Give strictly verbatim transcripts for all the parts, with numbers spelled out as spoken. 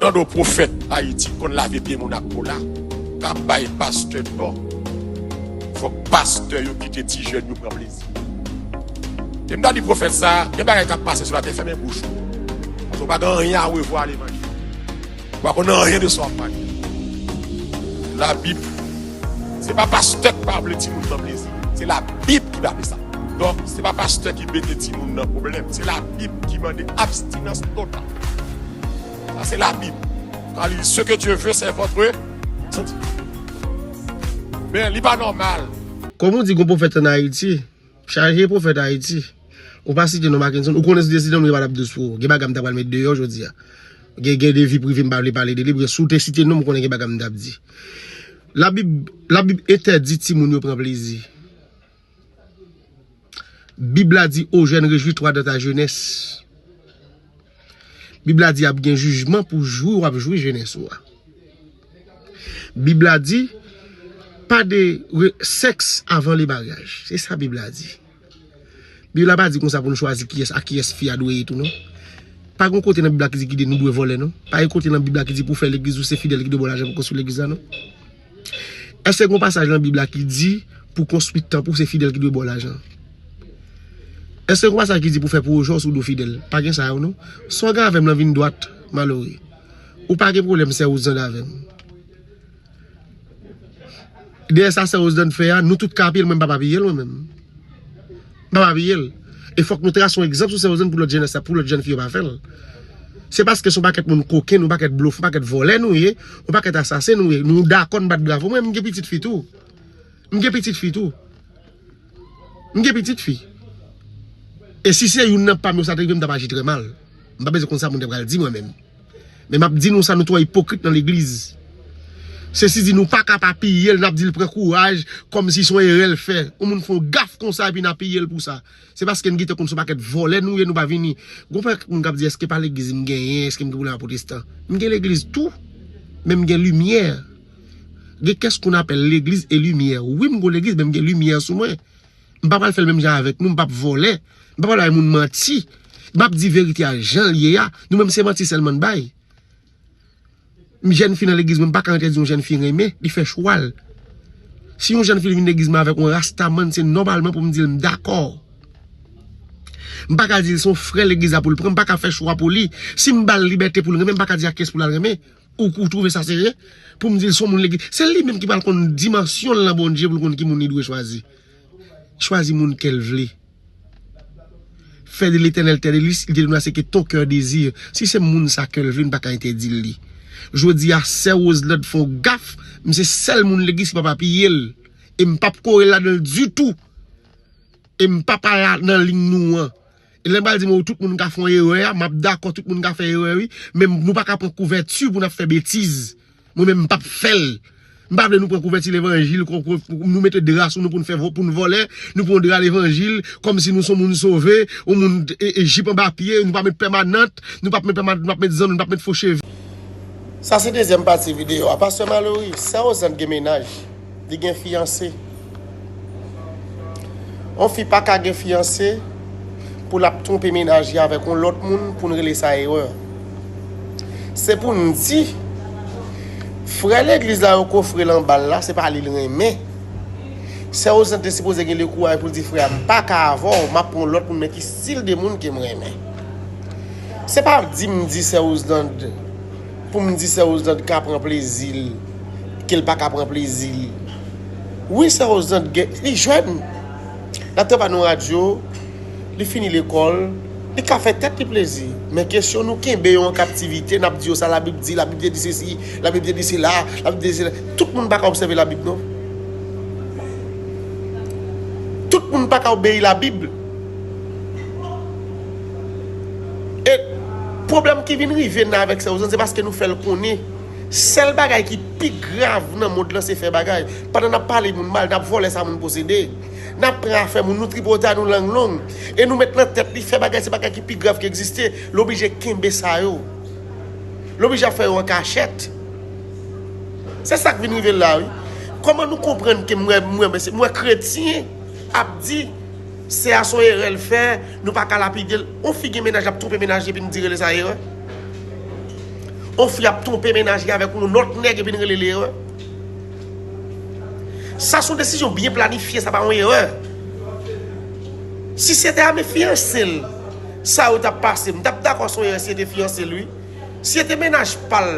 Tande yon pwofèt Ayiti konn lave pye moun ak kola, k ap bay pastè tò. Fòk pastè yo kite ti jèn yo pran plezi. E m ta di pwofèt sa a, gen bagay k ap pase sou latè, fèmen bouch ou. Paske w pa gen anyen a revwa levanjil. Ou pa konn anyen de sa w ap pale. Labib, se pa pastè k pa vle timoun nan plezi. Se Labib ki pa vle sa. Donk, se pa pastè ki mete timoun nan pwoblèm. Se Labib ki mande abstinans total. Sa se Labib. Kan li di, ce que Dieu veut, c'est votre santé. Men li pa nòmal. Kòm ou di, gon pwofèt ann Ayiti, chaje pwofèt Ayiti. Ou pa site non Mackenson, ou konnen si w te site non, li pa t ap dous pou ou. Gen bagay m ta pral met deyò jodi a. Gen, gen de vi prive m pa vle pale de li, paske si w te site non, m konnen gen bagay m t ap di. Labib, Labib entèdi timoun yo pran plezi. Bib la di, ô jeune, réjouis-toi dans ta jeunesse. Bib la di ap gen jijman pou jwi w ap jwi jenès ou a. Bib la di, pa de re- sèks avan le maryaj. Se sa Bib la di. Bib la pa di konsa pou nou chwazi kiyès, ak kiyès fi a dwe ye tou non. Pa gen kote nan Bib la ki di ki de nou dwe vòlè non. Pa gen kote nan Bib la ki di pou fè legliz ou se fidèl ki dwe ba w lajan pou konstwi legliz la non. Èske gen yon pasaj nan Bib la ki di pou konstwi tanp ou se fidèl ki dwe ba w lajan? Èske gen yon pasaj ki di pou fè pwojè w si w dwe fidèl? Pa gen sa yo non. Sa w gen avè m lan vin dwat, malere. Ou pa gen pwoblèm sè Roselande avè m. Dèyè sa sè Roselande fè a, nou tout ka apiye l, mwen m pa p apiye l mwen menm. M pa p apiye l. E fòk nou trase yon egzanp sou sè Roselande pou lòt jenès la, pou lòt jèn fi yo pa fè l. Se paske se yon pakèt moun koken, yon pakèt blof, yon pakèt vòlè nou ye, yon pakèt asasen nou ye. Nou dakò n bat bravo. Mwen, m gen pitit fi tou. M gen pitit fi tou. M gen pitit fi. E si se youn nan pa m yo sa te rive, m t ap aji trè mal. M pa bezwen konn sa moun te pral di mwen menm. Men m ap di nou sa, nou twò ipokrit nan legliz. Sesi di nou pa ka pa piye l, n ap di l pran kouraj, kòmsi se yon erè l fè. Yon moun fè yon gaf konsa epi n apiye l pou sa. Se paske n gentan konn se yon pakèt vòlè nou ye, nou pa vini. Gon pakèt moun k ap di, èske pa legliz m genyen, èske m gen pwoblèm ak pwotestan? M gen legliz tou, men m gen limyè. Gen qu'est-ce qu'on appelle l'église et lumière. Wi, m gon legliz, men m gen limyè sou mwen. M pa pral fè l menm jan avèk nou, m p ap vòlè. M pa pral bay moun manti. M ap di verite a jan l ye a. Nou menm se manti sèlman n bay. M jèn fi nan legliz mwen, m pa ka entèdi yon jèn fi renmen, li fè chwa l. Si yon jèn fi vin legliz mwen avèk yon rastaman, se nòmalman pou m di l m dakò. M pa ka di l se yon frè legliz la pou l pran, m pa ka fè chwa pou li. Si m ba l libète pou l renmen, m pa ka di a kiyès pou l al renmen. Ou, ou twouve sa serye? Pou m di l se yon moun legliz. Se li menm ki pral konn dimansyon l nan Bondye pou l konn ki moun li dwe chwazi. Chwazi moun kè l vle. Fais de l'Éternel tes délices, il te donnera ce que ton cœur désire. Si se moun sa kè l vle, n pa ka entèdi l li. Jodi a, sè Roselande fè yon gaf, m se sèl moun legliz ki p ap apiye l. E m p ap kore l ladan l ditou. E m p ap al nan liy nou an. E lè m pral di mwen, tout moun ka fè yon erè a, m ap dakò, tout moun ka fè erè, wi. Men nou pa ka pran kouvèti pou n ap fè betiz. Mwen menm, m p ap fè l. M pa vle nou pran kouvèti levanjil, kou- kou- nou mete dra sou nou pou n fè vo- pou n vòlè, nou pran dra levanjil, kòmsi nou se yon moun sove, yon moun e, e jip anba pye, nou pa met pèmanant, nou p ap met pèmanant, nou p ap met zanno, nou p ap met fo cheve. Sa se dezyèm pati videyo a. Pastè Malory, sè Roselande gen mennaj, li gen fiyanse. Yon fi pa ka gen fiyanse pou l ap twonpe mennaj li avèk yon lòt moun pou n rele sa erè. Se pou n di, frè legliz la yo kofre l anba l la, se pa li l renmen. Sè Roselande te sipoze gen le kouraj pou l di, frè a, m pa ka avè w, m ap pran yon lòt moun, men ki stil de moun ke m renmen. Se pa di m di sè Roselande pou m di sè Roselande ka pran plezi l, ke l pa ka pran plezi l. Wi, sè Roselande gen, li jèn. L ap travay nan radyo, li fini lekòl, li ka fè tèt li plezi. Men kesyon nou kenbe yo an kaptivite, n ap di yo sa Labib di, Labib te di sesi, Labib te di sela, Labib te di sela. Tout moun pa ka obsève Labib, non. Tout moun pa ka obeyi Labib. E pwoblèm ki vin rive n avèk sè Roselande, se paske nou fè l konnen sèl bagay ki pi grav nan mond lan se fè bagay. Pandan n ap pale moun mal, n ap vòlè sa moun posede. N ap pran afè moun, nou tripotay, nou lang long. E nou met nan tèt li fè bagay, se bagay ki pi grav ki egziste. L oblije kenbe sa yo. L oblije ap fè yo an kachèt. Se sa k vin rive l la, wi. Kòman nou konprann ke m wè, m wè, m wè kretyen ap di, sè a se yon erè l fè, nou pa ka lapide l. Yon fi gen mennaj, l ap twonpe mennaj li, epi n di rele sa erè? On fi ap twonpe mennaj li avèk yon lòt nèg epi n rele l erè. Sa se yon desizyon byen planifye, sa pa yon erè. Si se te a men fiyanse l, sa yo t ap pase, m t ap dakò se yon erè si se te fiyanse l, wi. Si se te mennaj pa l,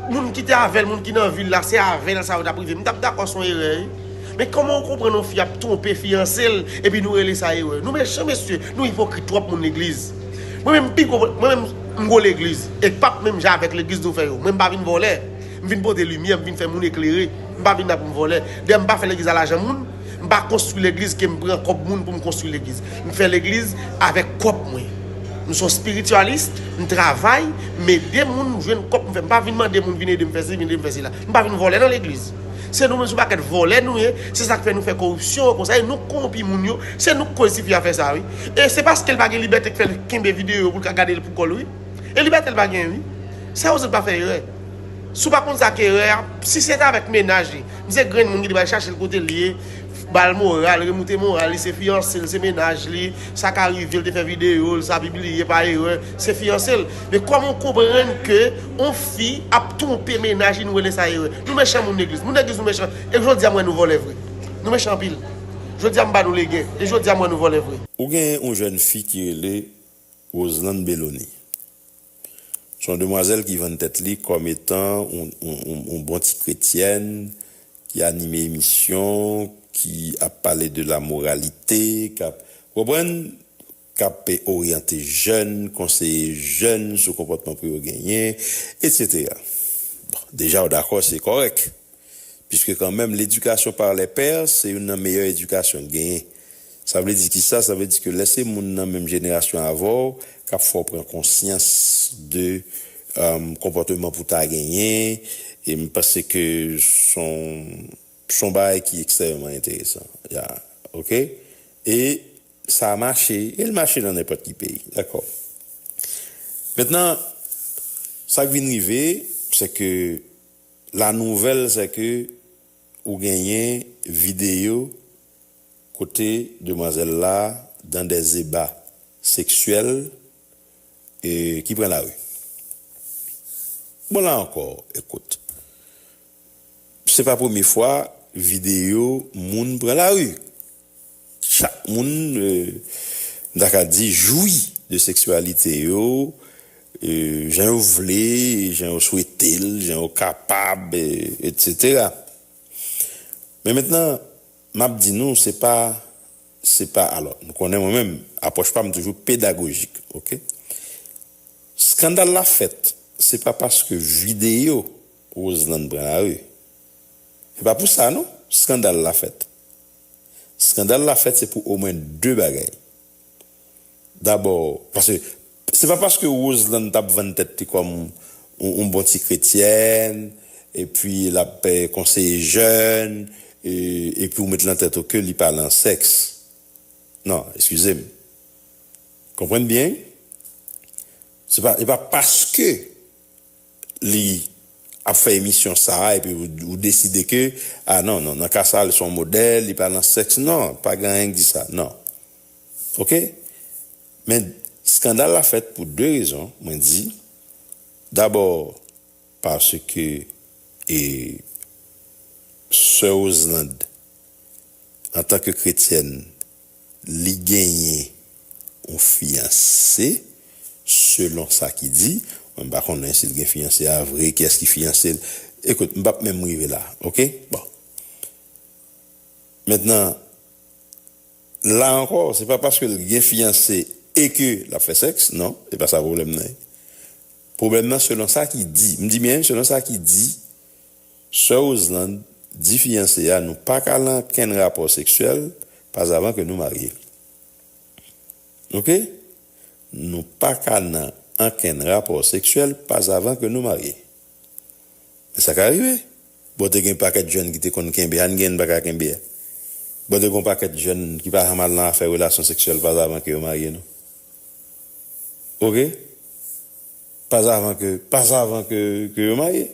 moun ki te avè l, moun ki nan vi l la, se avè l sa yo t ap rive, m t ap dakò se yon erè, wi. Men kòman w konprann yon fi ap twonpe fiyanse l, epi nou rele sa erè? Nou mechan, mesye, nou ipokrit twòp, moun legliz. Mwen menm, m pi gwo, mwen menm, m gwo legliz. E k p ap menm jan avèk legliz nou fè yo. Mwen, m pa vin vòlè. M vin pote limyè, m vin fè moun eklere. M pa vin la pou m vòlè. Dayè, m pa fè legliz a lajan moun. M pa konstwi legliz ke m pran kòb moun pou m konstwi legliz. M fè legliz avèk kòb mwen. M se yon espiritialis, m travay, m ede moun, m jwenn kòb m fè. M pa vin mande moun vin ede m fè sesi, vin ede m fè sela. M pa vin vòlè nan legliz. Se nou menm, se yon pakèt vòlè nou ye, se sa k fè nou fè koripsyon konsa, e nou k kowonpi moun yo, se nou k koz tifi a fè sa, wi. E se paske l pa gen libète k fè l kenbe videyo pou l ka gade l pou kò l, wi. E libète l pa gen, wi. Sa yo se pa fè erè. Si w pa konn sa k erè a, si se te avèk mennaj li, misye grenn moun ki te pral chache l kote l ye, ba l moral, remoute moral li, se fiyanse l, se mennaj li, sa ka rive l te fè videyo l, sa pibliye pa erè, se fiyanse l. Men kòman w konprann ke on fi ap twonpe mennaj li, nou rele sa erè? Nou mechan, moun legliz. Moun legliz, nou mechan. E jodi a m wè nou vòlè vre. Nou mechan anpil. Jodi a m ba nou legen. E jodi a m wè nou vòlè vre. Ou gen yon jèn fi ki rele Roselande Bellony. Se yon demwazèl ki vann tèt li kòm etan yon, yon, yon, yon bon ti kretyèn, ki anime emisyon, ki ap pale de la moralite, k ap, w konprann, k ap oryante jèn, konseye jèn sou konpòtman pou yo genyen, etsetera. Bon, deja w dakò, se kòrèk. Piske kanmenm, ledikasyon pa lè pè, se youn nan meyè edikasyon k genyen. Sa vle di kisa? Sa vle di ke lè se moun nan menm jenerasyon avè w, k ap fè w pran konsyans de um, konpòteman pou ta genyen, e m panse ke se yon, se yon bagay ki ekstrèmeman enteresan. Ya, oke? E sa mache, e l mache nan nenpòt ki peyi. Dakò. Mentnan, sa k vin rive, se ke la nouvèl, se ke ou genyen videyo kote demwazèl la dans des ébats sexuels, e, ki pran lari. Bon, la ankò, ekout, se pa premye fwa videyo moun pran lari. Chak moun, e, m ta ka di, jwi de seksyalite yo, e, jan yo vle, jan yo swete l, jan yo kapab, e, etsetera. Men mentnan, m ap di nou, se pa, se pa, alò, nou konnen mwen menm, apwòch pa m toujou pedagojik, oke? Eskandal la fèt, se pa paske videyo Roselande pran lari. Se pa pou sa, non, eskandal la fèt. Eskandal la fèt, se pou omwen de bagay. Dabò, paske se pa paske Roselande t ap vann tèt li kòm yon, yon bon ti kretyèn, epi l ap, eh, konseye jèn, e, epi w met lan tèt ou ke li pa nan sèks. Non, eskize m. Konprann byen, se pa, se pa paske li ap fè emisyon sa a, epi ou, ou deside ke, a non, non, nan ka sa a, li se yon modèl, li pa nan sèks. Non, pa gen anyen ki di sa, non. Oke? Men, eskandal la fèt pou de rezon, mwen di. Dabò, paske, e, sè Roselande, antanke kretyèn, li genyen yon fiyanse, selon sa ki di. Mwen, m pa konnen si l gen fiyanse a vre, kiyès ki fiyanse l. Ekout, m p ap menm rive la, oke? Bon. Mentnan, la ankò, se pa paske l gen fiyanse e ke l ap fè sèks, non, se pa sa pwoblèm nan ye. Pwoblèm nan, selon sa ki di, m di byen, selon sa ki di, sè Roselande di fiyanse a, nou pa ka nan okenn rapò seksyèl pazavan ke nou marye. Oke? Nou pa ka nan okenn rapò seksyèl pazavan ke nou marye. Men sa ka rive. Bon, te gen pakèt jèn ki te konn kenbe, ann gen pa ka kenbe a. Bon, te gen pakèt jèn ki pa janm al nan afè relasyon seksyèl pazavan ke yo marye, non. Oke? Pazavan ke, pazavan ke, ke yo marye.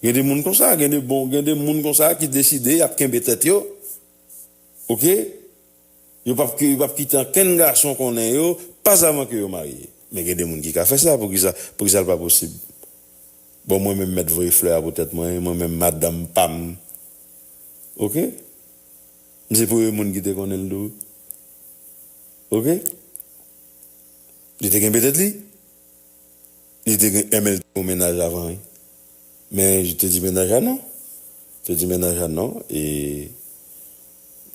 Gen de moun konsa, gen de bon, gen de moun konsa ki deside y ap kenbe tèt yo. Oke? Yo p ap, yo p ap kite ankenn gason konnen yo, pazavan ke yo marye. Men gen de moun ki ka fè sa, poukisa, poukisa l pa posib? Bon, mwen menm mèt voye flè a pou tèt mwen, mwen menm madanm pa m. Oke? M se premye moun ki te konnen l tou. Oke? Li te kenbe tèt li. Li te gen, enben, l te gen yon mennaj avan, wi. Men, li te di mennaj la non. Te di mennaj la non. E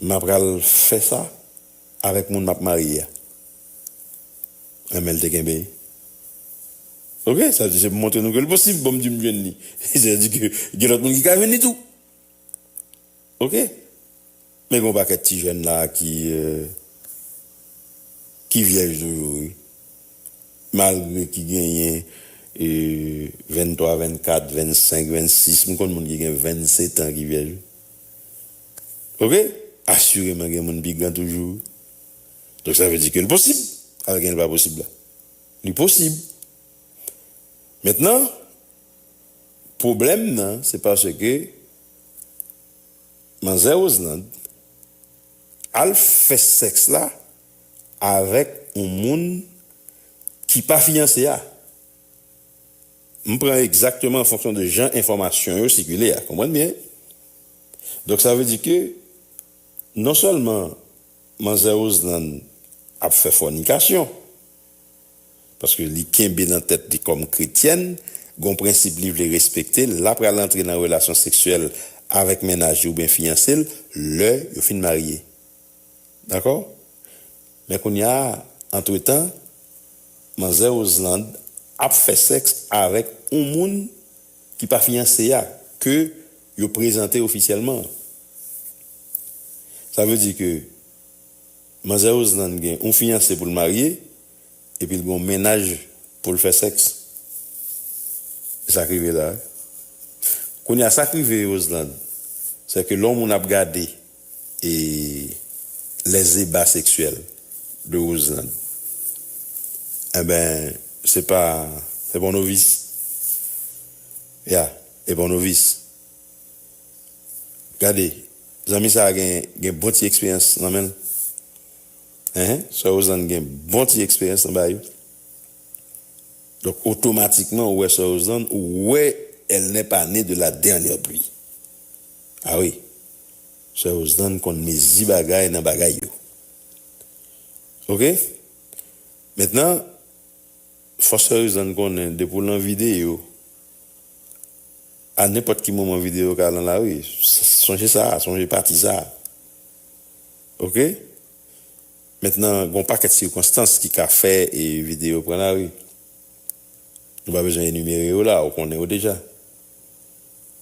m ap pral fè sa avèk moun m ap marye a. Enben, l te kenbe. Oke, sa vle di se pou montre nou ke l posib, bon, m di m jwenn li. Sa vle di ke gen lòt moun ki ka jwenn li tou. Oke? Men gen yon pakèt ti jèn la ki, euh, ki vyèj toujou, wi. Malgre ki genyen, euh, venntwa, vennkat, vennsenk, vennsis, m konn moun ki gen vennsetan ki vyèj, wi. Oke? Asireman gen moun pi gran toujou. Donk, sa vle di ke l posib. Al gen l pa posib la. Li posib. Mentnan, pwoblèm nan, se paske manzè Roseland al fè sèks la avèk yon moun ki pa fiyanse a. M pran egzakteman an fonksyon de jan enfòmasyon yo sikile a. Konprann byen? Donk, sa vle di ke non sèlman manzè Roseland ap fè fònikasyon, paske li kenbe nan tèt li kòm kretyèn, gon prensip li vle respekte, l ap pral antre nan relasyon seksyèl avèk mennaj li oubyen fiyanse l lè yo fin marye. Dakò? Men kounye a, antretan, manzè Roseland ap fè sèks avèk yon moun ki pa fiyanse a, ke yo prezante ofisyèlman. Sa vle di ke manzè Roseland gen yon fiyanse pou l marye, epi l gen yon mennaj pou l fè sèks. E sa k rive la, wi. Kounye a, sa k rive Roseland, se ke lè yon moun ap gade e les ébats sexuels de Roseland, enben, se pa, se pa yon novis. Ya, se pa yon novis. Gade, zanmi sa a gen, gen bon ti eksperyans nan men l. Enhen, sè Roseland gen bon ti eksperyans nan bagay yo. Donk, otomatikman, ou wè sè Roseland, ou wè, elle n'est pas née de la dernière pluie. Ah wi. Sè Roseland konn mezi bagay nan bagay yo. Oke? Mentnan, fò sè Roseland konnen, depi w nan vi de yo, a nenpòt ki moman vi de yo ka nan lari. S-, sonje sa, sonje pati sa. Oke? Mentnan, gen yon pakèt sikonstans ki ka fè e vi de yo pran lari. Nou pa bezwen enimere yo la, ou konnen yo deja.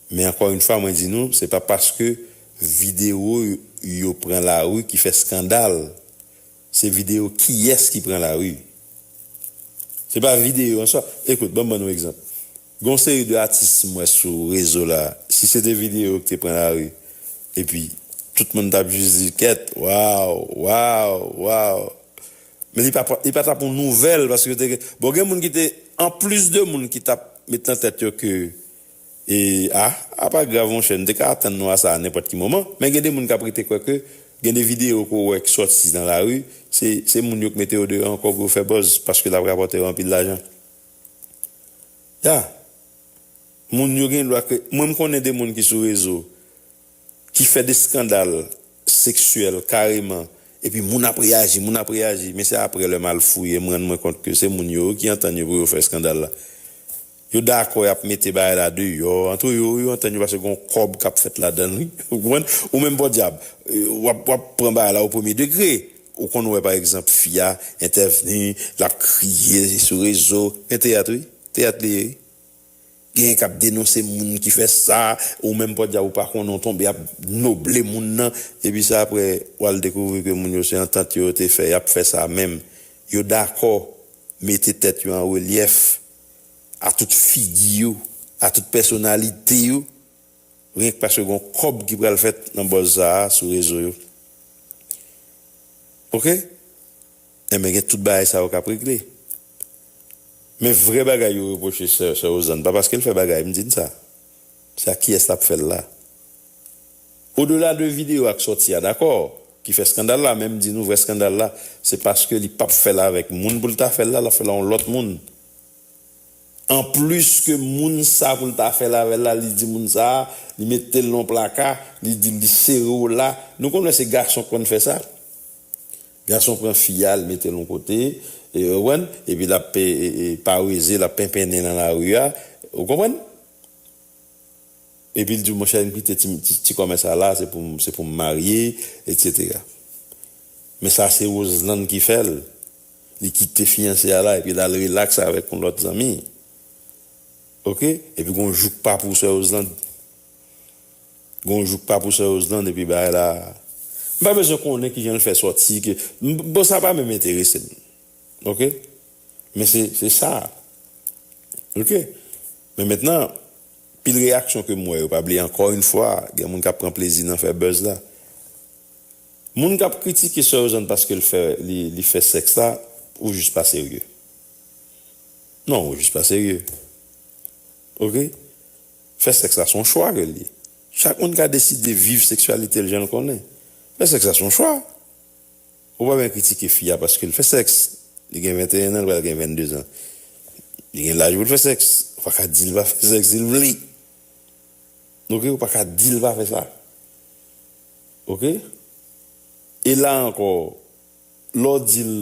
Men ankò yon fwa, mwen di nou, se pa paske videyo yo pran lari ki fè eskandal. Se videyo kiyès ki pran lari. Se pa videyo an swa. Ekout, ban m ban nou egzanp. Gen yon seri de atis m wè sou rezo la. Si se te videyo ki te pran lari, epi tout moun t ap jis di, kèt, waw, waw, waw. Men li pa, li pa t ap yon nouvèl, paske te gen, bon, gen moun ki te, anplis de moun ki t ap met nan tèt yo ke, e, a, a pa grav, monchè, n te ka atann nou a sa a nenpòt ki moman, men gen de moun k ap rete kwè ke gen de videyo ke w wè ki sòti nan lari, se, se moun yo k mete yo deyò ankò pou yo fè buzz, paske l ap rapòte yo anpil lajan. Ya. Moun yo gen dwa ke, mwen, m konnen de moun ki sou rezo, ki fè de eskandal seksyèl kareman, epi moun ap reyaji, moun ap reyaji, men se aprè lè m al fouye, m rann mwen kont ke se moun yo ki antann yo pou yo fè eskandal la. Yo dakò y ap mete bagay la deyò, antre yo, yo antann yo paske gon kòb k ap fèt ladan l, wi. Ou konprann? Ou menm podyab, w ap, w ap pran bagay la o premye degre. Ou konn wè, pa egzanp, fi a entèvni, l ap kriye sou rezo. Men teyat, wi. Teyat li ye, wi. Genyen k ap denonse moun ki fè sa, ou menm podyab ou pa konnen, w tonbe ap noble moun nan, epi sa apre, w al dekouvri ke moun yo se antant yo, yo te fè, y ap fè sa menm. Yo dakò mete tèt yo an relyèf a tout figi yo, a tout pèsonalite yo, renk paske gon kòb ki pral fèt nan buzz sa a sou rezo yo. Oke? Enben, gen tout bagay sa yo k ap regle. Men vrè bagay yo repwoche sè, sè Rosanne, pa paske l fè bagay, m di n sa. Se a kiyès l ap fè l la. Odela de videyo a k sòti a, dakò? ki fè eskandal la, men m di nou vrè eskandal la, se paske li p ap fè l avèk moun pou l ta fè l la, l ap fè l a yon lòt moun. Anplis ke moun sa pou l ta fè l avè l la, li di moun sa, li mete l nan yon plaka, li di li sere w la. Nou konn wè se gason k konn fè sa. Gason pran fi a, li mete l yon kote, e, ou konprann? Epi l ap, e, e, e, paweze, l ap penpennen nan lari a. Ou konprann? Epi l di, monchè, m kite ti, ti, ti kòmès sa la, se pou m, se pou m marye, etsetera. Men sa se Roseland ki fè l. Li kite fiyanse a la, epi l al rilaks avèk yon lòt zanmi. Oke? Epi gon jouk pa pou sè Roseland. Gon jouk pa pou sè Roseland, epi bagay la. M pa bezwen konnen kijan l fè sòti, ke, m, bon, sa pa menm enterese m. Oke? Men se, se sa. Oke? Men mentnan, pil reyaksyon ke m wè yo, pa bliye, ankò yon fwa, gen moun k ap pran plezi nan fè buzz la. Moun k ap kritike sè Roseland paske l fè, li, li fè sèks la, ou jis pa serye. Non, ou jis pa serye. Oke? Fè sèks la se yon chwa ke l ye. Chak moun ka deside viv seksyalite l jan l konnen. Fè sèks la se yon chwa. Ou pa byen kritike fi a paske l fè sèks. Li gen venteyen an, l pral gen venndezan. Li gen laj pou l fè sèks. Ou pa ka di l pa fè sèks si l vle. Oke, ou pa ka di l pa fè sa. Oke? E la ankò, lè w di l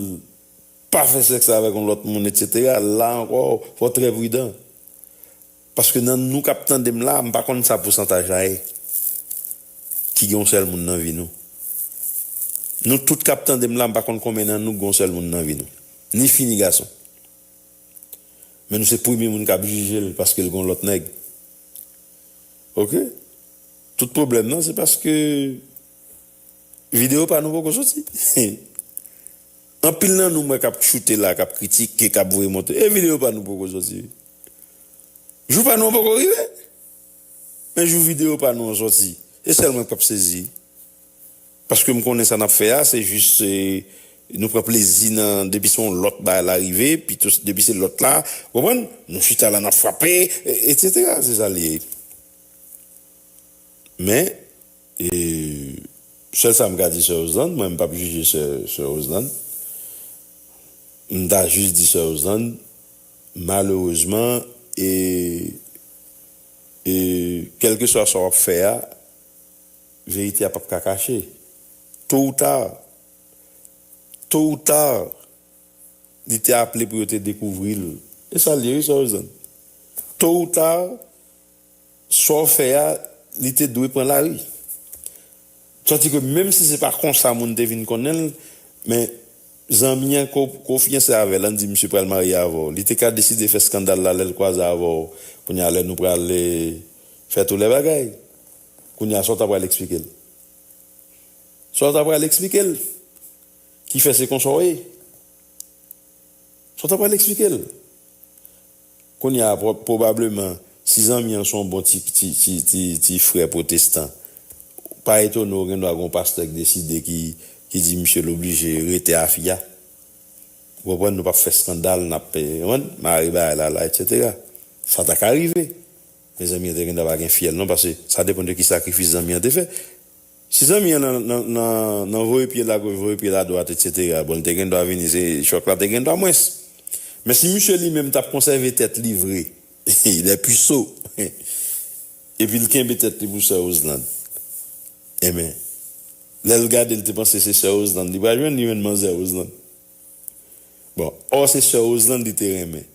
pa fè sèks avèk yon lòt moun, etsetera, la ankò, fò w trè pridan. Paske nan nou k ap tande m la, m pa konn sa pousantaj la ye. Ki gen yon sèl moun nan vi nou. Nou tout k ap tande m la, m pa konn konbyen nan nou k gen yon sèl moun nan vi nou. Ni fi, ni gason. Men nou se premye moun k ap jije l paske l gen yon lòt nèg. Oke? Tout pwoblèm nan, se paske videyo pa nou poko soti. Anpil nan nou m wè k ap choute la, k ap kritike, k ap voye monte. E videyo pa nou poko soti. Jou pa nou an poko rive. Men jou videyo pa nou an soti. Se sèl mwen k p ap sezi. Paske m konnen sa n ap fè a, se jis, e, nou pran plezi nan, depi se yon lòt bagay la rive, pito depi se lòt la, w konprann? Nou chita la, n ap frape, e, etsetera. Se sa l ye. Men, e, sèl sa m ka di sè Roseland, mwen m p ap jije sè, sè Roseland. M ta jis di sè Roseland, malerezman, e, e, kèlkeswa sa w ap fè a, verite a p ap ka kache. To ou ta, to ou ta, li te aple pou yo te dekouvri l. E sa l ye, wi, sè Roseland. To ou ta, sa w fè a, li te dwe pran lari. Tandiske menm si se pa konsa moun te vin konnen l, men zanmi an ke w, ke w fiyanse avè l, ann di misye pral marye avè w. Li te ka deside fè eskandal la lè l kwaze avè w. Kounye a, lè nou pral, e, fè tout lè bagay. Kounye a, sa w ta pral eksplike l? Sa w ta pral eksplike l? Ki fè se konsa w ye? Sa w ta pral eksplike l? Kounye a, pwo-, pwobableman, si zanmi an se yon bon ti, ti, ti, ti, ti frè pwotestan, pa etone w gen dwa gen yon pastè k deside ki, ki di misye l oblije rete a fi a. Ou konprann, nou p ap fè eskandal, n ap, e, konprann, mare bagay la, la, etsetera. Sa ta ka rive. Men zanmi an te gen dwa pa gen fyèl non, paske sa depann de ki sakrifis zanmi an te fè. Si zanmi an nan, nan, nan, nan voye pye l agoch, voye pye l adwat, etsetera, bon, li te gen dwa vini, se chòk la te gen dwa mwens. Men si misye li menm t ap konsève tèt li vre, il est puceau, epi l kenbe tèt li pou sè Roseland, enben, lè l gade, l te panse se sè Roseland li pral jwenn, li jwenn manzè Roseland. Bon, ò se sè Roseland li te renmen.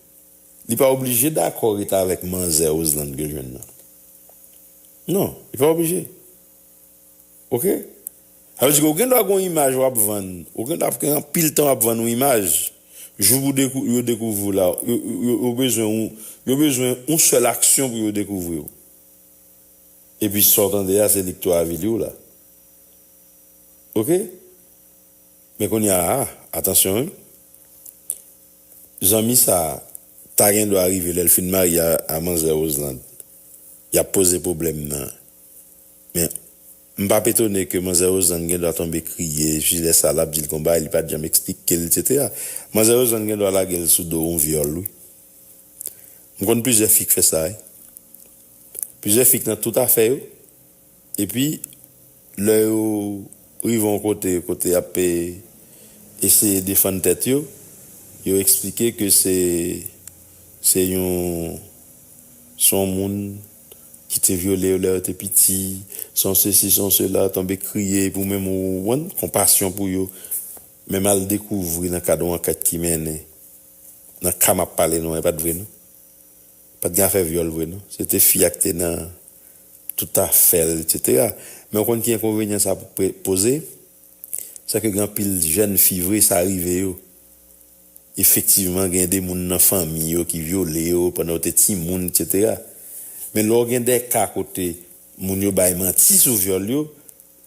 Li pa oblije dakò ret avèk manzè Roseland ke l jwenn nan. Non, li pa oblije. Oke? Sa vle di ke ou gen dwa gen yon imaj w ap vann. Ou gen dwa gen anpil tan w ap vann yon imaj. Jou pou dekou-, yo dekouvri w la, yo, yo, yo bezwen yon, yo bezwen yon sèl aksyon pou yo dekouvri w. Epi sa w tande a, se li k tou avili w la. Oke? Men kounye a, a, atansyon, wi. Zanmi sa a ta gen dwa rive lè l fin marye a, a manzè Roseland. Y ap poze pwoblèm nan. Men, m p ap etone ke manzè Roseland gen dwa tonbe kriye, jis lè sa l ap di l gon bagay, li pa t janm eksplike l, etsetera. Manzè Roseland gen dwa lage l sou do yon vyòl, wi. M konn plizyè fi k fè sa, wi. Plizyè fi k nan tout afè yo. Epi, lè yo, rive yon kote, kote y ap eseye defann tèt yo, yo eksplike ke se se yon se yon moun ki te vyole yo lè yo te piti, se yon sesi, se yon sela, tonbe kriye, epi ou menm ou konpasyon pou yo. Men m al dekouvri nan kad yon ankèt ki mennen, nan ka m ap pale nou an, e pa t vre non. Pa t gen afè vyòl vre non. Se te fi a ki te nan tout afè l, etsetera. Men ou konn ki enkonvenyan sa poze? Se ke gen anpil jèn fi vre, sa rive yo. Efektivman, gen de moun nan fanmi yo ki vyole yo pandan yo te timoun, etsetera. Men lè w gen de ka kote moun yo bay manti sou vyòl yo,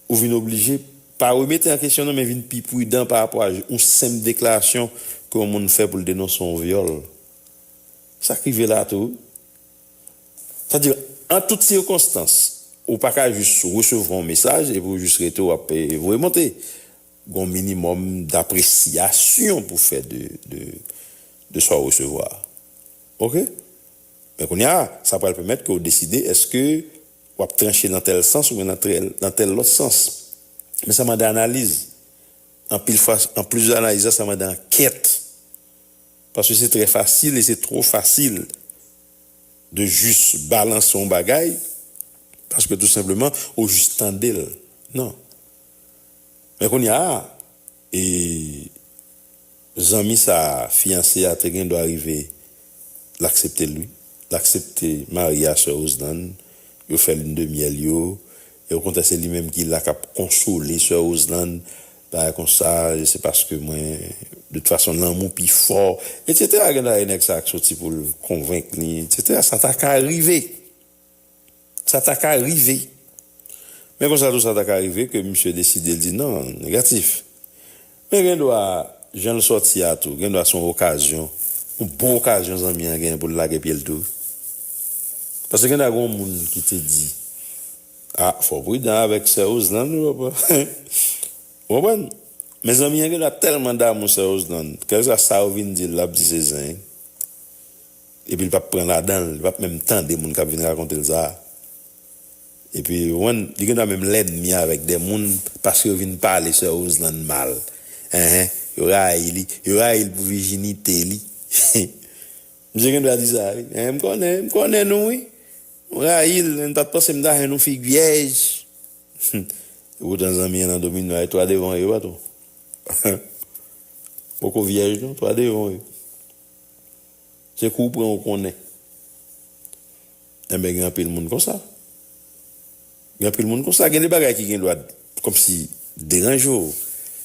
ou vin oblije pa remete an kesyon non, men vin pi pridan pa rapò a yon senp deklarasyon ke yon moun fè pou l denonse yon vyòl. Sa k rive la tou. Sa di, an tout sikonstans, ou pa ka jis resevwa yon mesaj epi w jis rete w ap voye monte. Gen yon minimòm dapresyasyon pou fè de, de, de sa w resevwa. Oke? Men kounye a, sa pral pèmèt ke w deside èske w ap tranche nan tèl sans oubyen nan tèl, nan tèl lòt sans. Men sa mande analiz. Anpil fwa, anplis de analiz la, sa mande ankèt. Paske se trè fasil e se twò fasil de jis balanse yon bagay, paske tou senpleman, ou jis tande l. Non. Men kounye a, e zanmi sa a, fiyanse a, te gen dwa rive, l aksepte l, wi. L aksepte mari a sè Roseland, yo fè lin de myèl yo, e okontrè, se li menm ki la k ap konsole sè Roseland, bagay konsa, se paske mwen, de tout fason, lanmou pi fò, etsetera. Gen dwa e nèg sa a k soti pou l konvenk li, etsetera. Sa ta ka rive. Sa ta ka rive. Men konsa tou, sa ta ka rive ke misye deside l di non, negatif. Men gen dwa, jan l sòti a tou, gen dwa se yon okazyon, yon bon okazyon zanmi an genyen pou l lage pye l tou. Paske gen dwa gen yon moun ki te di, a, fò w pridan avèk sè Roseland, wi, papa. Ou konprann? Men zanmi an gen dwa tèlman damou sè Roseland, kèlkeswa sa yo vin di l, l ap di se zen. Epi l p ap pran ladan l, li p ap menm tande moun k ap vin rakonte l sa. Epi, ou konprann, li gen dwa menm lènmi avèk de moun paske yo vin pale sè Roseland mal. Enhen, yo rayi li, yo rayi l pou vijinite li. Misye gen dwa di sa, wi. Enhen, m konnen, m konnen nou, wi. M rayi l, m pa t panse m ta jwenn yon fi vyèj. Epoutan zanmi an nan domino a, e twa devan yo, patwon. Poko vyèj, non, twa devan yo. Se kou w pran ou konnen. Enben, gen anpil moun konsa. Gen anpil moun konsa. Gen de bagay ki gen dwa kòmsi deranje w.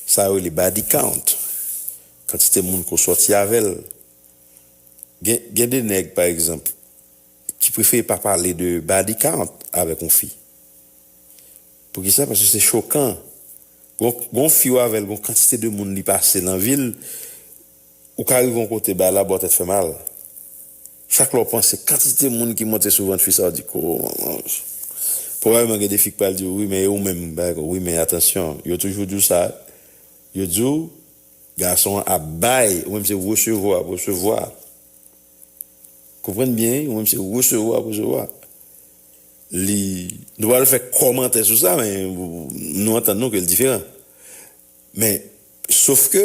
Sa yo rele body count. Kantite moun ke w sòti avè l. Gen, gen de nèg, pa egzanp, ki prefere pa pale de body count avèk yon fi. Poukisa? Paske se chokan. Gon, gon fi w avè l, gon kantite de moun li pase nan vi l, ou ka rive yon kote, bagay la ba w tèt fè mal. Chak lè w panse kantite moun ki monte sou vant fi sa, w di, ko, manman. Pwobableman gen de fi k pral di w, wi, men e ou menm, bagay, wi, men atansyon. Yo toujou di w sa. Yo di w, gason an ap bay, ou menm se resevwa, resevwa. Konprann byen, wi, ou menm se resevwa, resevwa. Li, nou pral fè kòmantè sou sa, men nou antann nou ke l diferan. Men, sof ke,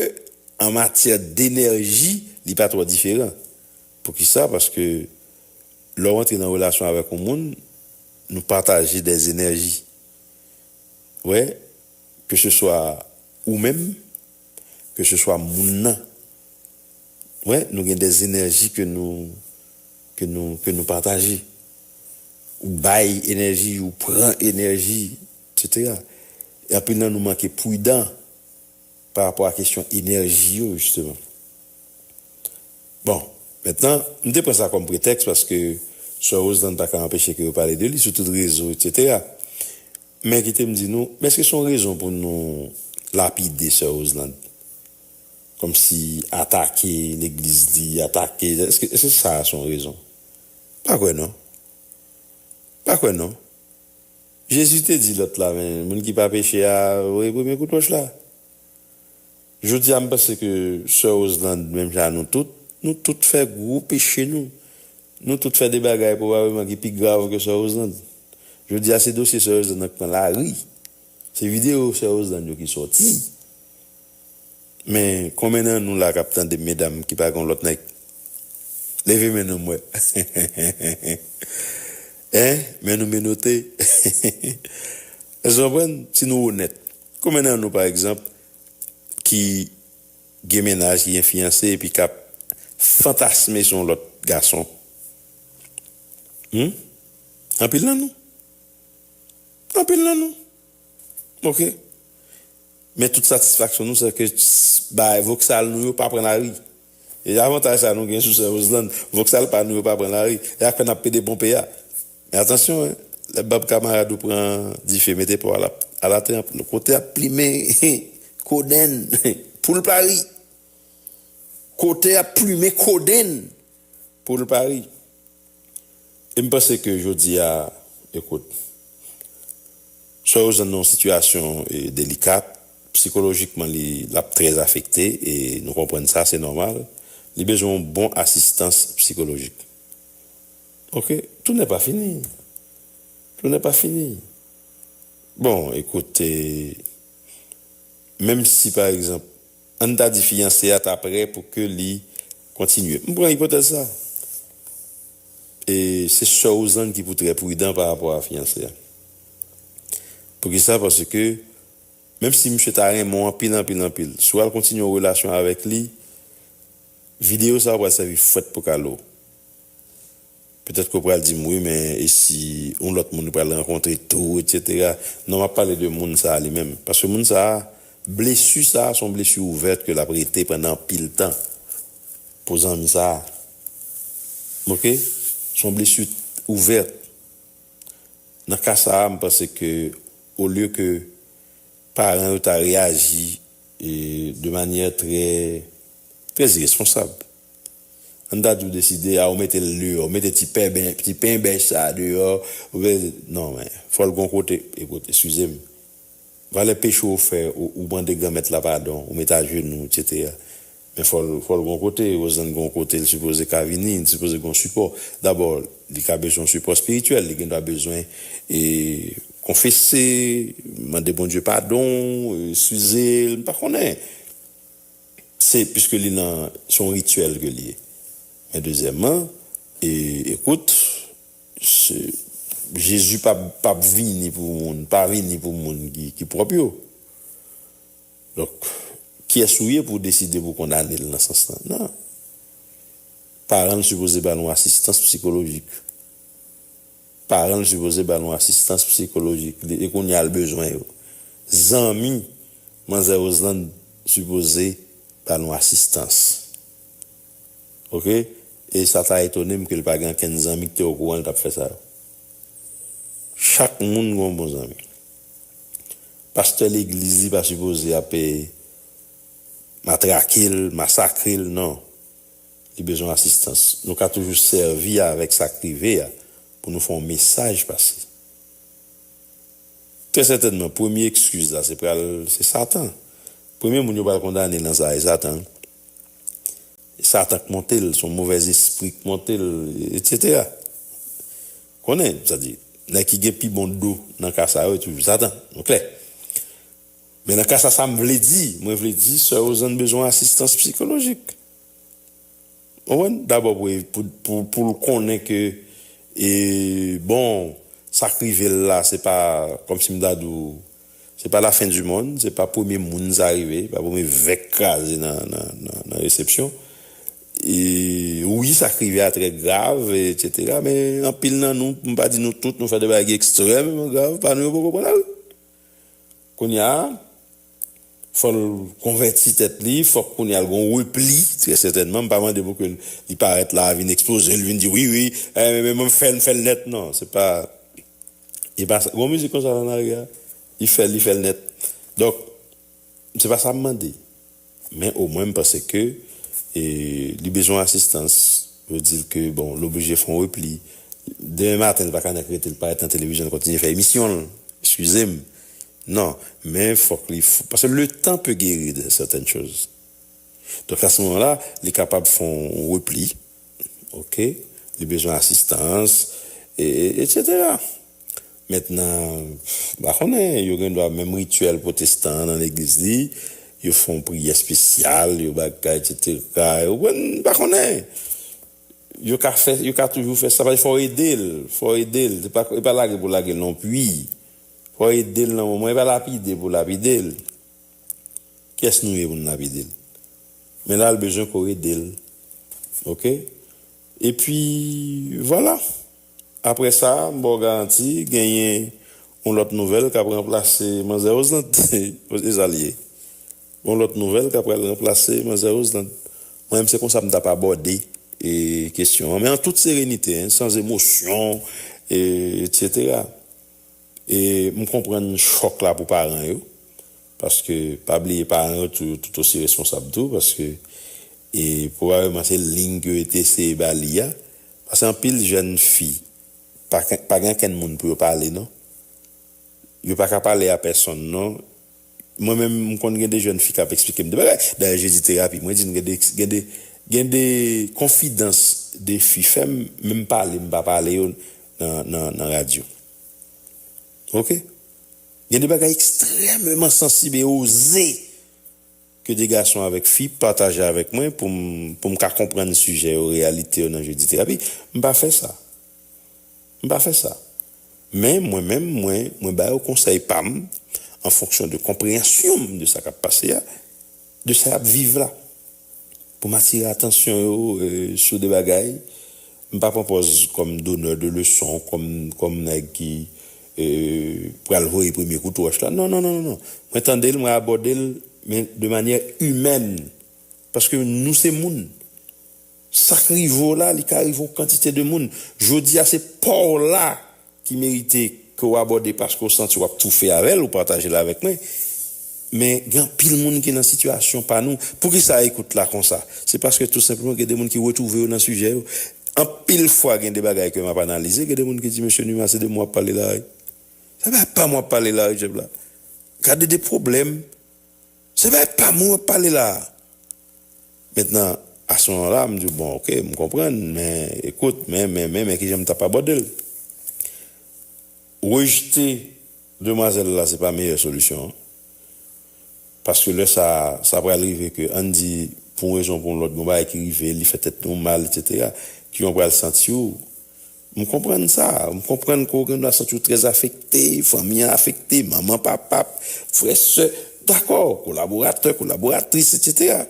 an matyè denèji, li pa twò diferan. Poukisa? Paske lè w antre nan relasyon avèk yon moun, nou pataje dè enèji. Wè, ke se swa ou menm, ke se swa moun nan. Wè, nou gen dè enèji ke nou, ke nou, ke nou pataje. Ou bay enèji, ou pran enèji, etsetera. E anpil nan nou manke pridan pa rapò a kesyon enèji yo, jisteman. Bon, mentnan, m te pran sa kòm pretèks paske sè Roseland pa ka anpeche ke yo pale de li sou tout rezo, etsetera. Men kite m di nou, men èske se yon rezon pou nou lapide sè Roseland? Kòmsi atake legliz li, atake, èske, èske sa a se yon rezon? Pa kwè non. Pa kwè non. Jezi te di lòt la, men moun ki pa peche a, voye premye kout wòch la. Jodi a, m panse ke sè Roseland, menm jan nou tout, nou tout fè gwo peche nou. Nou tout fè de bagay pwobableman ki pi grav ke sè Roseland. Jodi a, se dosye sè Roseland nan k pran lari. Se videyo sè Roselande yo ki sòti. Men, konbyen nan nou la k ap tande medam ki pa gen lòt nèg? Leve men nou m wè. Hein? Men nou menote. Èske w konprann? Si nou onèt. Konbyen nan nou, pa egzanp, ki gen mennaj, ki gen fiyanse, epi k ap fantasme sou yon lòt gason? Hmm? Anpil nan nou. Anpil nan nou. Ok. Men tout satisfaksyon nou, se ke bay voksal nou yo pa pran lari. E avantaj sa nou gen sou sè Roselande, voksal pa nou yo pa pran lari. E apèn ap pede ponpe a. Men atansyon, hein, lè bab kamarad ou pran dife, mete pa w a la, a la tranp, kote ap plimen kodenn pou l pa ri. Kote ap plimen kodenn pou l pa ri. E m panse ke jodi a, ekout, sè Roselande nan yon sitiyasyon, e, delikat, psikolojikman, li, l ap trè afekte, e nou konprann sa, se nòmal. Li bezwen yon bon asistans psikolojik. Ok? Tout n'est pas fini. Tout n'est pas fini. Bon, ekout, e, menm si, pa egzanp, ann ta di fiyanse a ta prè pou ke li kontinye. M pran ipotèz sa. E se sè Roselande ki pou trè pridan pa rapò a fiyanse a. Poukisa? Paske, menm si misye ta renmen w anpil, anpil, anpil, si w al kontinye yon relasyon avèk li, videyo sa a pral sèvi fwèt pou kale w. Petèt ke w pral di m, "Wi, men e si yon lòt moun pral rankontre tou, etsetera?" Non, m ap pale de moun sa a li menm. Paske moun sa a, blesi sa a, se yon blesi ouvèt ke l ap rete pandan anpil tan pou zanmi sa a. Ok? Se yon blesi ouvèt. Nan ka sa a, m panse ke, olye ke paran yo ta reyaji, e, de manyè trè, trè iresponsab. Ann ta di w deside, a, ou mete l deyò, ou mete ti pèben, ti penbèch sa a deyò, ou mete, non, men, fò l gon kote, ekout, eskize m. Valè peche w fè, ou, ou mande Granmèt la padon, ou mete ajenou, etsetera. Men fò l, fò l gon kote, Roselande gon kote, l sipoze ka vini, l sipoze gon sipò. Dabò, li ka bezwen yon sipò espirityèl, li gendwa bezwen, e, konfese, mande Bondye padon, e, eskize l, m pa konnen. Se, piske li nan, se yon rityèl ke li ye. Men dezyèmman, e, ekout, se, Jezi p ap, p ap vini pou moun, pa vini pou moun ki, ki pwòp yo. Donk, kiyès ou ye pou w deside pou w kondane l nan sans lan? Non. Paran l sipoze ba l yon asistans psikolojik. Paran l sipoze ba l yon asistans psikolojik. Li, e kounye a l bezwen yo. Zanmi manzè Roselande sipoze ba l yon asistans. Ok? E sa ta etone m ke l pa gen ankenn zanmi ki te okouran l t ap fè sa yo. Chak moun gen yon bon zanmi. Pastè legliz li pa sipoze ap, e, matrake l, masakre l, non. Li bezwen asistans. Nou ka toujou sèvi avèk sa k rive a pou nou fè yon mesaj pase. Trè sètènman, premye eskiz la, se pral, se Satan. Premye moun yo pral kondane nan sa, se Satan. Satan k monte l, se yon movèzespri k monte l, etsetera. Konnen, sa di, nèg ki gen pi bon do nan ka sa yo, e toujou Satan, nou klè. Men nan ka sa, sa m vle di, mwen vle di, sè Roselande bezwen asistans psikolojik. Ou konprann? Dabò pou, pou, pou, pou l konnen ke, e, bon, sa k rive l la, se pa, kòmsi m ta di w, se pa lafen di monn, se pa premye moun sa rive, pa premye vè k kraze nan, nan, nan, nan resepsyon. E wi, sa k rive a trè grav, etsetera, men anpil nan nou, m pa di nou tout, nou fè de bagay ki ekstrèmeman grav, pa nou yo poko pran lari. Kounye a, fò l konvèti tèt li, fòk kounye a l gon repli, trè sètènman. M pa mande pou ke li parèt la, vin ekspoze l, vin di, "Wi, wi, eh, men, men, men, m fè l, m fè l nèt." Non, se pa, e pa sa. Gon mizik konsa nan lari a, li fè l, li fè l nèt. Donk, se pa sa m mande. Men omwen, m panse ke, e, li bezwen asistans. Yo di l ke, bon, l oblije fè yon repli. Demen maten, li pa ka nèk rete, li parèt nan televizyon, li kontinye fè emisyon l. Eskize m. Non, men fòk li, paske le temps peut guérir de certaines choses. Donk, a se moman la, li kapab fè yon repli. Ok? Li bezwen asistans, e, e, etsetera. Mentnan, m pa konnen, yo gen dwa menm rityèl pwotestan an nan legliz li, yo fè yon priyè espesyal, yo bagay, etsetera. Yo konn, m pa konnen. Yo ka fè, yo ka toujou fè sa, paske fò w ede l, fò w ede l. Se pa, e pa lage pou lage l non pli. Fò w ede l nan moman, e pa lapide pou lapide l. Kiyès nou ye pou n lapide l? Men la, l bezwen ke w ede l. Oke? Epi, vwala. Apre sa, m ba w garanti, genyen yon lòt nouvèl k ap ranplase Manzè Roseland. E sa l ye. Yon lòt nouvèl k ap pral ranplase Manzè Roseland. Mwen menm, se konsa m t ap abòde, e, kesyon an. Men an tout serenite, en, sans émotion, e, etsetera. E m konprann chòk la pou paran yo, paske pa bliye paran yo tou, tout osi responsab tou, paske, e, pwobableman se liy ke yo te eseye ba li a, paske anpil jèn fi, pa, pa gen okenn moun pou yo pale, non. Yo pa ka pale a pèsonn, non. Mwen menm, m konn gen de jèn fi k ap eksplike m de bagay. Dayè, Jezi Terapi, mwen di n gen de, gen de, gen de konfidans de fi fè m, menm pale, m pa pale yo nan, nan, nan radyo. Oke? Gen de bagay ekstrèmeman sansib e oze ke de gason avèk fi pataje avèk mwen pou m, pou m ka konprann sijè yo, reyalite yo nan Jezi Terapi. M pa fè sa. M pa fè sa. Men mwen menm, mwen, mwen ba yo konsèy pa m, an fonksyon de konpreyansyon m de sa k ap pase a, de sa y ap viv la. Pou m atire atansyon yo, e, sou de bagay. M pa pran pòz kòm donneur de leçon, kòm, kòm nèg ki, e, pral voye premye kout wòch la. Non, non, non, non, non. Mwen tande l, mwen abòde l, men de manyè imèn. Paske nou se moun. Sa k rive w la, li ka rive yon kantite de moun. Jodi a, se pa w la ki merite ke w abòde paske w santi w ap toufe avè l, ou pataje l avèk mwen. Men gen anpil moun ki nan sitiyasyon pa nou. Poukisa ekout la konsa? Se paske tou senpleman gen de moun ki retwouve yo nan sijè yo. Anpil fwa gen de bagay ke m ap analize, gen de moun ki di, "Mesye Numa, se de mwen w ap pale la, wi. Se pa pa mwen w ap pale la, wi, Jeb la. Gade de pwoblèm. Se pa pa mwen w ap pale la." Mentnan, a se moman la, m di, "Bon, oke, m konprann, men ekout, men, men, men, men kijan m t ap abòde l." Rejte demwazèl la, se pa meyè solisyon an. Paske lè sa, sa pral rive ke, ann di, pou yon rezon, pou yon lòt, gon bagay ki rive, li fè tèt nou mal, etsetera, kijan w pral santi w. M konprann sa. M konprann ke w gen dwa santi w trè afekte, fanmi an afekte, manman, papa, frè, sè, dakò, kolaboratè, kolaboratris, etsetera.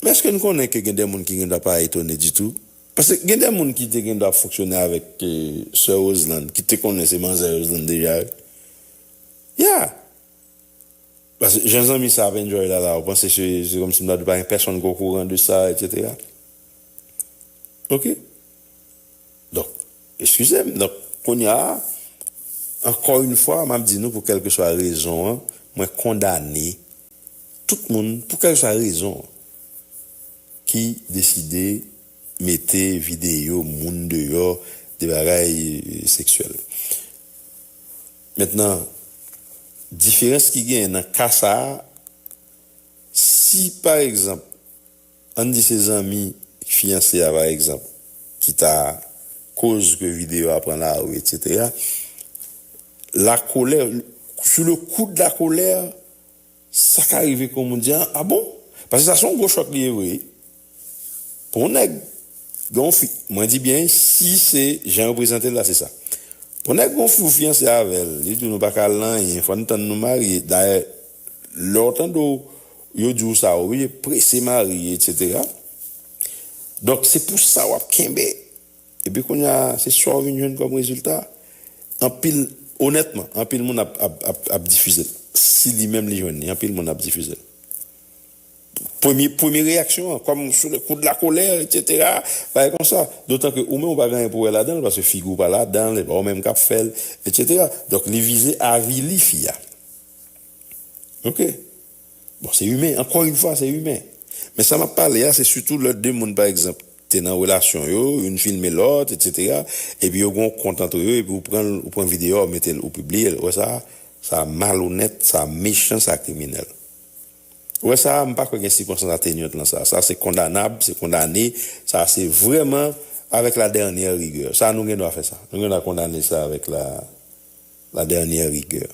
Men èske n konnen ke gen de moun ki gen dwa pa etone ditou? Paske gen de moun ki te gen dwa ap fonksyone avèk, e, sè Roseland, ki te konnen se manzè Roseland deja, wi. Ya! Paske jan zanmi sa ap enjoy la, la, ou panse se, se kòmsi m ta di pa gen pèsonn ki okouran de sa, etsetera. Oke? Donk, eskize m. Donk, kounye a, ankò yon fwa, m ap di nou, pou kèlkeswa rezon an, mwen kondane tout moun, pou kèlkeswa rezon an, ki deside mete videyo moun deyò, de bagay, e, seksyèl. Mentnan, diferans ki genyen nan ka sa a, si, pa egzanp, ann di se zanmi fiyanse a, pa egzanp, ki ta koz ke videyo a pran lari, etsetera, la colère, sous le coup de la colère, sa ka rive, kòm ou di, a, a bon? Paske sa se yon gwo chòk li ye vre. Pou yon nèg, gen yon fi, mwen di byen, si se jan yo prezante l la, se sa. Pou nèg gen yon fi ou fiyanse avè l, li di w nou pa ka al nan anyen, fò n tann nou marye. Dayè, lè w tande w, yo di w sa, w oblije prese marye, etsetera. Donk, se pou sa w ap kenbe. Epi kounye a, se sa w vin jwenn kòm rezilta. Anpil, onètman, anpil moun ap, ap, ap, ap difize l. Si li menm li jwenn li, anpil moun ap difize l. Premye, premye reyaksyon an, kòm sous le coup de la colère, etsetera, bagay konsa. Dotan ke ou menm ou pa gen anyen pou wè ladan l, paske figi w pa ladan l, e pa ou menm k ap fè l, etsetera. Donk, li vize avili fi a. Oke? Bon, se imen. Ankò yon fwa, se imen. Men sa m ap pale a, se sitou lè de moun, pa egzanp, te nan relasyon yo, youn filme lòt, etsetera, epi yo gen yon kont antre yo, epi ou pran l, ou pran videyo a, ou mete l, ou pibliye l. Ou wè sa? Sa malonèt, sa mechan, sa kriminèl. Ou wè sa? M pa kwè gen sikonstans atenyant nan sa. Sa se kondanab, se kondane, sa se vrèman Avec la dernière rigueur. Sa, nou gen dwa fè sa. Nou gen dwa kondane sa avec la, la dernière rigueur.